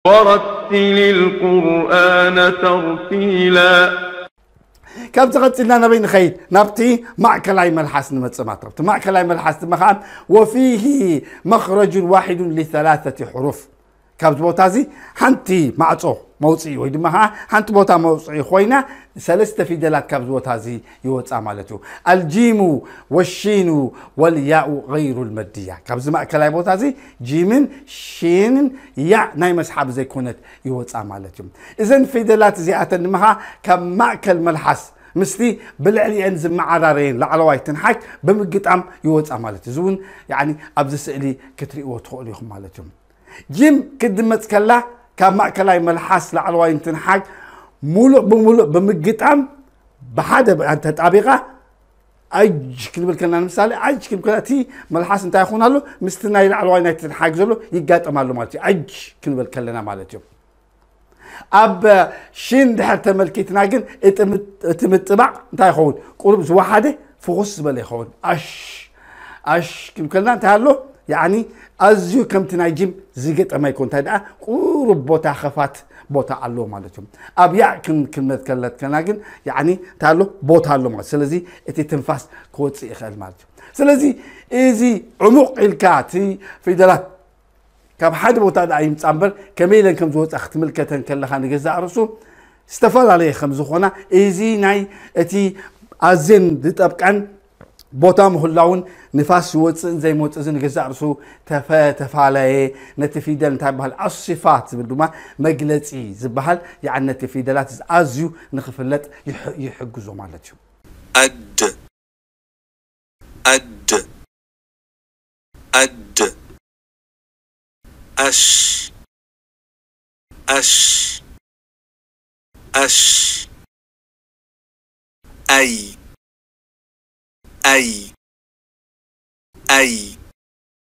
ورتل القرآن ترتيلا ካብዚ ቀፂልና ናበይ ንኸይድ? ናብቲ ማእከላይ መልሓስ ንመፅእ ማለት ነው። እቲ ማእከላይ መልሓስ ድማ ከዓ وفيه مخرج واحد لثلاثة حروف ካብዚ ቦታ እዚ ሓንቲ ማዕፆ መውፅኢ ወይ ድማ ከዓ ሓንቲ ቦታ መውፅኢ ኮይና ሰለስተ ፊደላት ካብዚ ቦታ እዚ ይወፃ ማለት እዩ። الجيم والشين والياء غير المدية ካብዚ ማእከላይ ቦታ እዚ ጂምን ሺንን ያ ናይ መስሓብ ዘይኮነት ይወፃ ማለት እዩ። እዘን ፊደላት እዚኣተን ድማ ከዓ ካብ ማእከል መልሓስ ምስቲ ብልዕሊአን ዝመዓራረየን ላዕለዋይ ትንሓግ ብምግጣም ይወፃ ማለት እዩ። እዚ እውን ያኒ ኣብዚ ስእሊ ክትርእይዎ ትኽእሉ ኢኹም ማለት እዩ። ጂም ክትድመፅ ከላ ካብ ማእከላይ መልሓስ ላዕለዋይ እንትንሓግ ሙሉእ ብሙሉእ ብምግጣም ብሓደ ተጣቢቓ ኣጅ ክንብል ከለና ንምሳሌ ኣጅ ክንብል ከለና እቲ መልሓስ እንታይ ይኸውን ኣሎ ምስቲ ናይ ላዕለዋይ ናይ ትንሓግ ዘሎ ይጋጠም ኣሎ ማለት እዩ። ኣጅ ክንብል ከለና ማለት እዩ። ኣብ ሽን ድሕር ተመልኪትና ግን እቲ ምጥባቕ እንታይ ይኸውን? ቁሩብ ዝወሓደ ፍኹስ ዝበለ ይኸውን። ኣሽ ኣሽ ክንከልና እንታይ ኣሎ? ያኒ ኣዝዩ ከምቲ ናይ ጅም ዝገጠመ ይኮን እንታይ ደኣ ቁሩብ ቦታ ኸፋት ቦታ ኣለዎ ማለት እዩ። ኣብ ያእ ክንመትከለትከና ግን ያኒ እንታይ ኣሎ? ቦታ ኣሎ ማለት ስለዚ እቲ ትንፋስ ክወፅእ ይኽእል ማለት እዩ። ስለዚ እዚ ዕሙቕ ኢልካ እቲ ፊደላት ካብ ሓደ ቦታ ደኣ ይምፃ እምበር ከመይ ኢለን ከም ዝወፃ ክትምልከተን ከለኻ ንገዛእ ርእሱ ዝተፈላለየ ከም ዝኾና እዚ ናይ እቲ ኣዝየን ዝጠብቀን ቦታ ምህላውን ንፋስ ይወፅእን ዘይመፅእ እዚ ንገዛእ ርእሱ ተፈላለየ ነቲ ፊደል እንታይ በሃል ኣስፋት ዝብል ድማ መግለፂ ዝበሃል ያዕ ነቲ ፊደላት ኣዝዩ ንክፍለጥ ይሕግዞ ማለት እዩ። أد أد أد أش أش أش أي أي أي